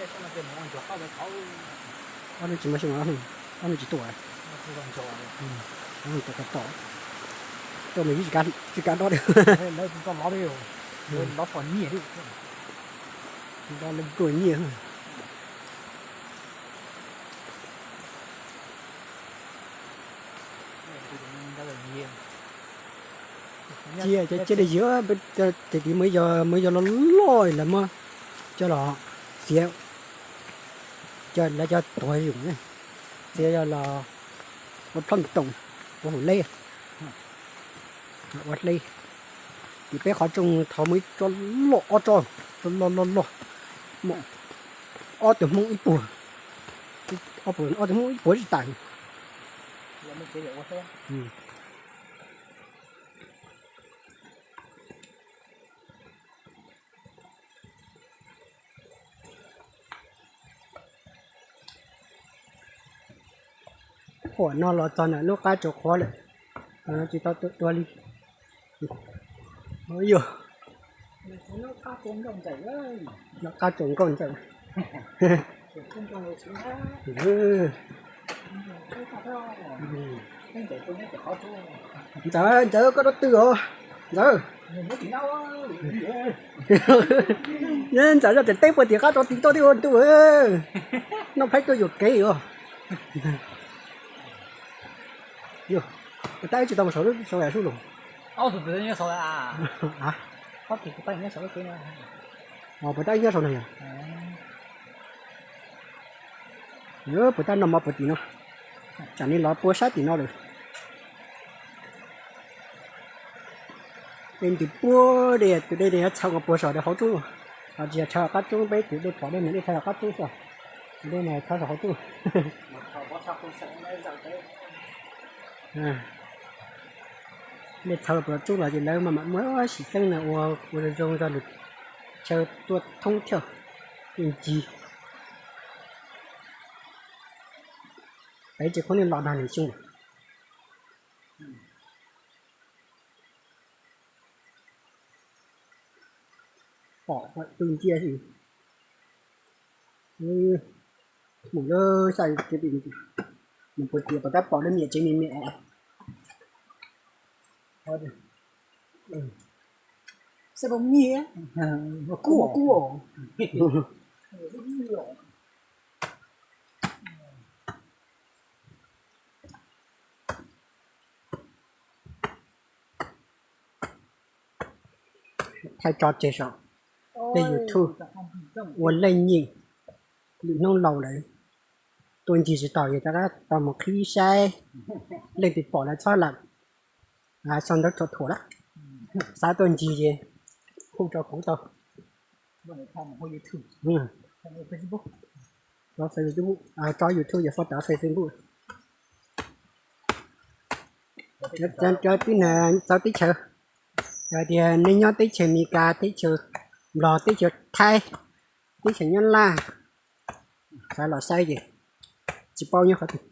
Ob hnub tsis muaj xyoo, ob hnub tsis tuaj, ob hnub tuaj tom tom, tuaj mas yeej tsis kav dob li. Dob li nyiaj. Cia cov tsiaj li yog, ces tiv muaj yog, muaj yog loj loj lawv muab coj los txiav, coj lawv coj tuag yoom, txiav los ua plob toom, ua hauv leb, ua hle. Ces peb qhov rooj thaum muaj ib tsob loj, ob tsob, tsob loj loj loj, muaj ob tug hmoob ib puag, ob tug hmoob ib puag tsis tas. Huam no los txog ntawm lub qab tsuas qhuav lawm, tsis tau tua li. Yog, qab tsuas nkauj ntxawm. Ntxawm, Ntxawm, koj rau twg os Ntxawm? Ntxawm zoj tseem teb puag tim qab tso tiv toj thiab ua ntuj, noj phaib tuaj yuam kev os. Yog, tab wb tsis tau mus saum lub sau yam sub los. Puas tab wb nyob saum no yog? Puas tab noj mov puag tim no? Tsam no los puag sab tim no lawm. Dej ntws puag dej, tus dej no yuav txhawv puag saum rau hauv roob, tsis yog txhawv qab roob, peb tus dej pom dej mas dej txhawv qab roob xwb, tus dej no txhawv saum hauv roob. Dej txhawv puag roob los ces lawv maj mam muab xim xeeb no ua, ua zoo zoo rau lwm chaw tuaj thoob thiab, yeej ncig. Peb tsis qhov nej los dag nws xyoo. Pom tus ntsia xwb. Mus lawm, xyov mus puas tias puas tab pom lawm, niam tsev me me. Xab Pov Nyiaj, Kub Kub. Thaij tso tseg saum tej YouTube ua leej nyeej, lwm hnub laus lawm tuaj ncig tsis tau, yog rov qab tau mus qhib saib, leej twg pom lawm txhob lam sau ntawv thuam thuam lawm, xav tuaj ncig ces hu rau kuv tau. Tso Facebook, tso YouTube, yog fo tawv Facebook. Cov tib neeg txawv teb chaws, yog tias nej nyob teb chaws Amelikas, teb chaws Nplog, teb chaws Thaib, teb chaws Nyab Laj, xav los saib ces tsis paub nyob qhov twg,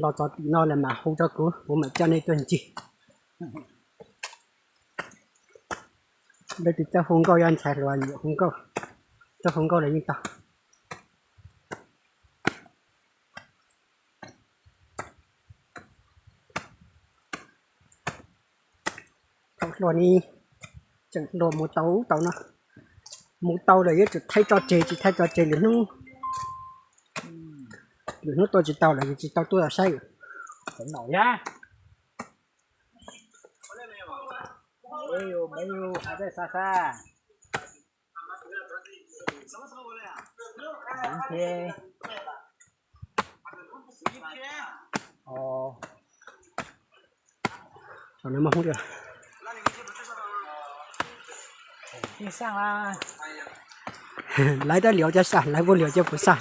los txog tim no lawm mam hu rau kuv, kuv mam coj nej tuaj ncig. Leej twg txawj hu nkauj, yog ntxhais hluas nyiam hu nkauj, txawj hu nkauj los yeej tau. Thaum hluas ne tseem hluas mus tau ub tau no, mus tau lawm yuav tsum thaij tso tseg, tsis thaij tso tseg lwm hnub, lwm hnub tuaj tsis tau lawm yus tsis tau tuaj saib. Lawv dab liam cov saj, lawv puas liam cov puas saj?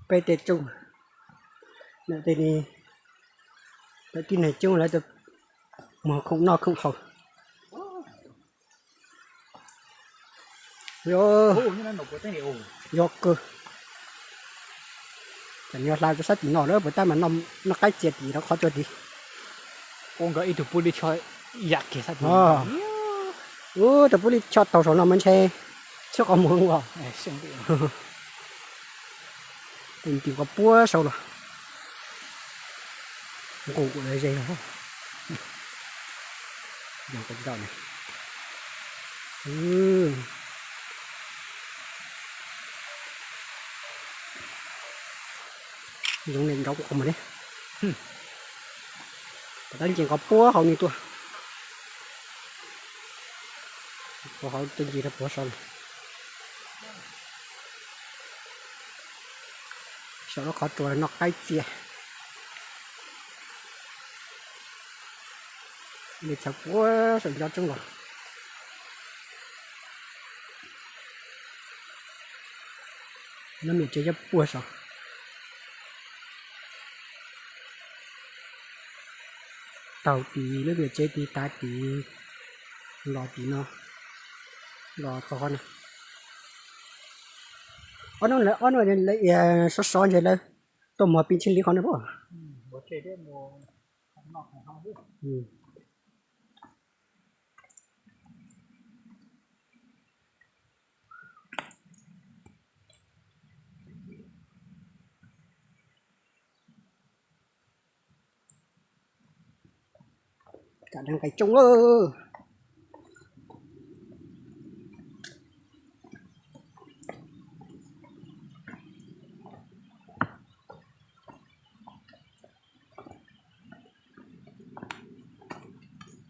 Peb tej rooj, tej ni, Cov tib neeg coob lawv mus khoom noj khoom haus. Yog kawg. Tam no hla rau sab tim no lawm, puas tab mas noj qaib txias tim rau qhov tsua tid. Ua nkawd ib tug pub li cho yam kiag sab tim. Ub, tus pub li cho taug saum no mas ntshe txhua qhov muag ua. Tus ntim qhov puab saud los nqus kuv lawv ze os. Zoo li nrov kuv qhov muag li. Tab nce qhov puab hauv ni tuaj. Puab hauv tuaj nce rau puab saud. Saum lub qhov tsua noj qaib txias. Li txhawv puab saum nco tsooj los. Lub me tsev nyob puag saud. Taug tim lub me tsev tid tav tid los tim no los txog qhov no. Ob hnub lawv ob hnub lawv sov sov ntshe lawv tuaj muag pis tshiab li qhov no puab. Kam dheev qe tsoob lawm.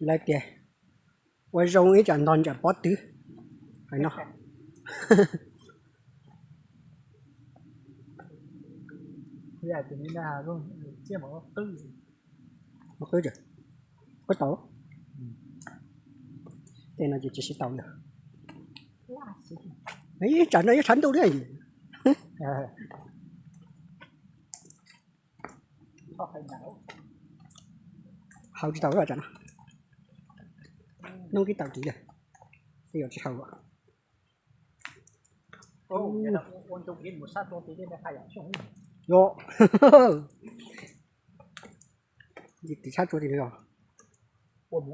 Lawv tias ua zoo ib tsam ntog ntsam pob tw hais no. Qwb tau, tej no ces tsis sib tau li. Ib tsam no yuav tshav ntuj thiab. Haus tsis tau tsam no. Noob tib tau tid li, tej yog tsis haus. Yog, tim sab tsua tim no. Ib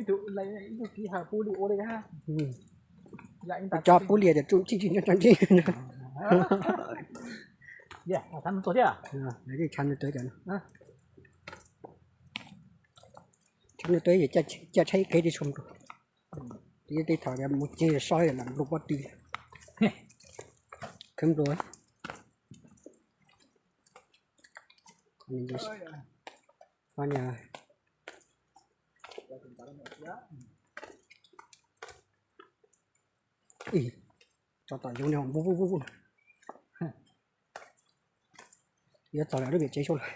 tug kiv hawm pub li ua li, cov pub li tias tsuj tsuj tsuj tsuj. Tshav ntuj tuaj, tshav ntuj tuaj, caj tshaib kev tsis tshua nplua. Tej thaum mus cev soj lam nplua pob tw. Khwv nplua. Tso tom zoo li npub vub vub. Yuav txog lawm lub viam tsev saud lawm.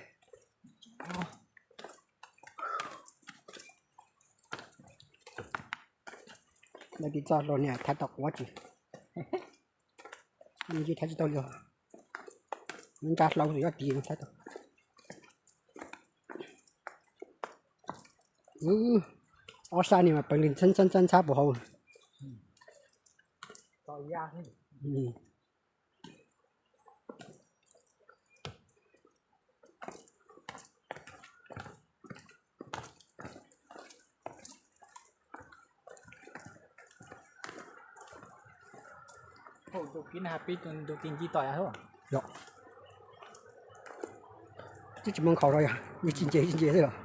Lawv tis txoj hlua niag thaiv tau quav tsis, nws tsis thaiv tsis tau li. Nra hlau xwb ob tis thaiv tau. Ob sab ni mas peev li ntxhab ntxhab ntxhab puas hau. Yog, twb tsis muaj nkhaus rau yog, tsis nce tsis nce xwb os.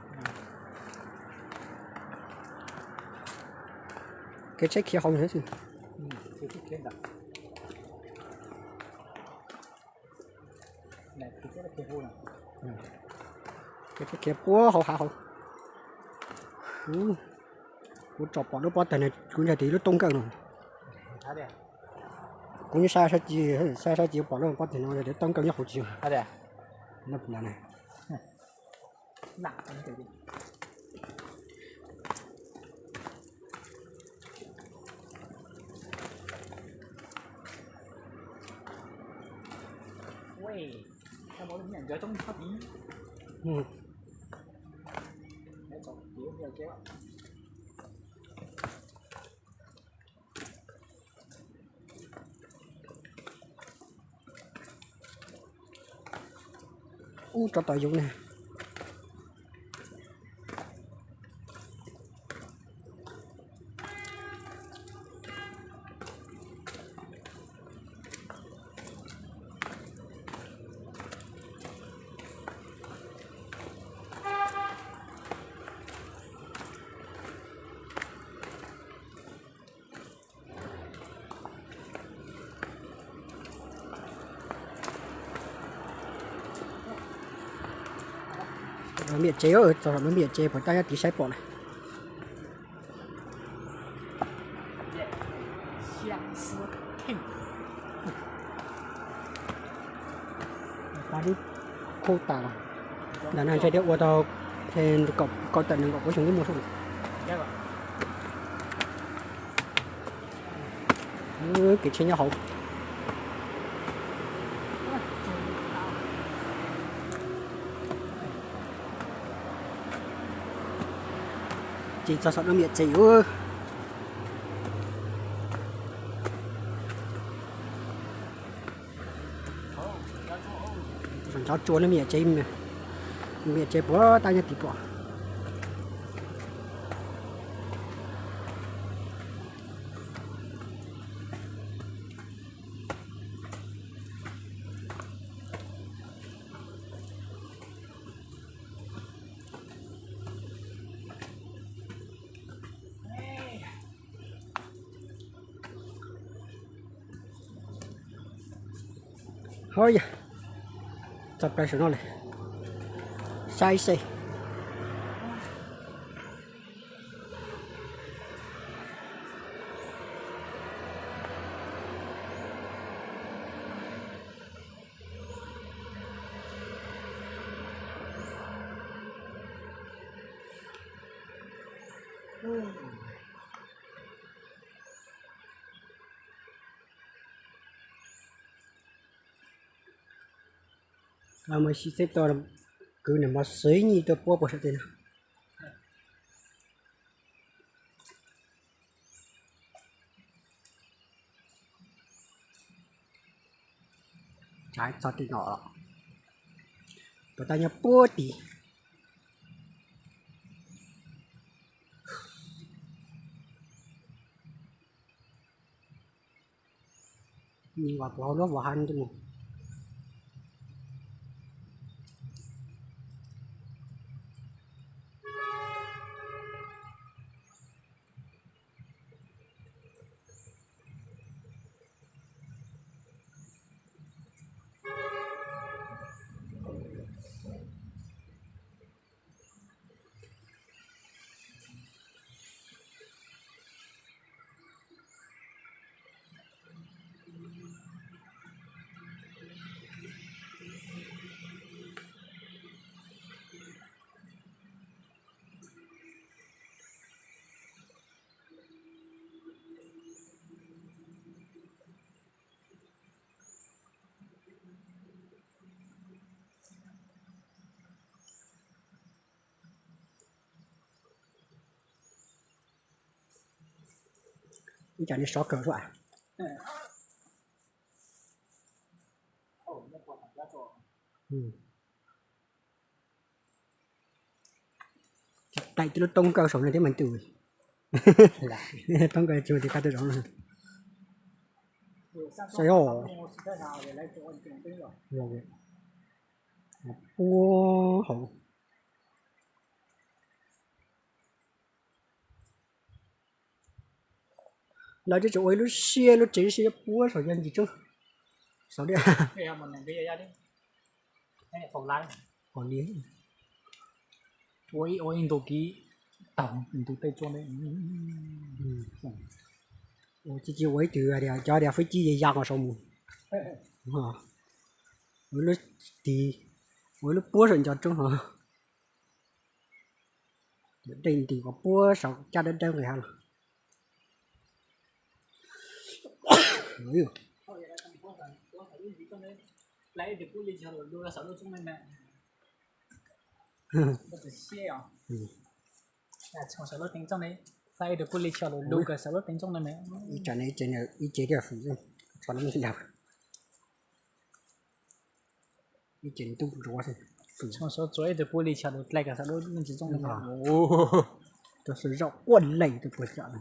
Kev tsheb khiav hauv xwb. Kev tsheb khiav puag hauv hav hauv. Kuv tsom pom lub pob tawg no, kuv ntshai tias lub toob nkawj no. Kuv nyob sab sab ci, sab sab ci pom lub pob tawg no tias toob nkawj nyob hauv tsis. Ub, tso tom yus ne. Lub me nyuam tsev, txog lub me nyuam tsev puas tab nyob tid saib pom na. Tab lub khuj tas los, ntawm no ntshe tias ua tau kaum tawm nees nkaum kuv xyoo twb muaj. Kev tsheb nyob hauv. Ces txog saum no me nyuam tsev ub. Saum ntsov tsua no me nyuam tsev, me nyuam tsev puas tab nyob tid pom. Ho yog txog plaws saum no lawm, saib seb. Mas xib xeb to kwv nws mos xwb nyi tuaj puab puag saum tej no. Txog tim no, puas tab nyob puag tid. Nws vam puas hauv lub vos hav ntej mus. Ib tsam nej sov kawg suab. Daim tib lub toob kaw saum no thiab mas ntuj. Toob kaw tsis mus tim qab tuaj zoov. Saib os. Puag hauv. Lawv tseem ua ib lub siab, lub tsev siab puab saum yog ntsis tsob, saum li, ua ib ua ib ntu kiv tag ntu tej tsob ne. Ua tsis tsis ua ib tug hais tias cov hais tias fwj cib ya ya qhov saud mus. Ua lub tid, ua lub puab saum ncov roob hov. Dej ntim kom puab saum caj dawb dawb nqis hav los. Tsis siab os. Txhoov sawv lub teev txooj ne, txhoov ib tug pub li choj lug lug kawg sawv lub teev txooj ne. Ib tsam ne ib ce thiaj fwm, txhoov lub me ntawd. Ib ce ntub nruav, txhoov sawv txuas ib tug pub li choj lug dlaim kawg sawv lub me ntsis txooj ne. Tus sawv zaum quaj lees tus puas tsawm no.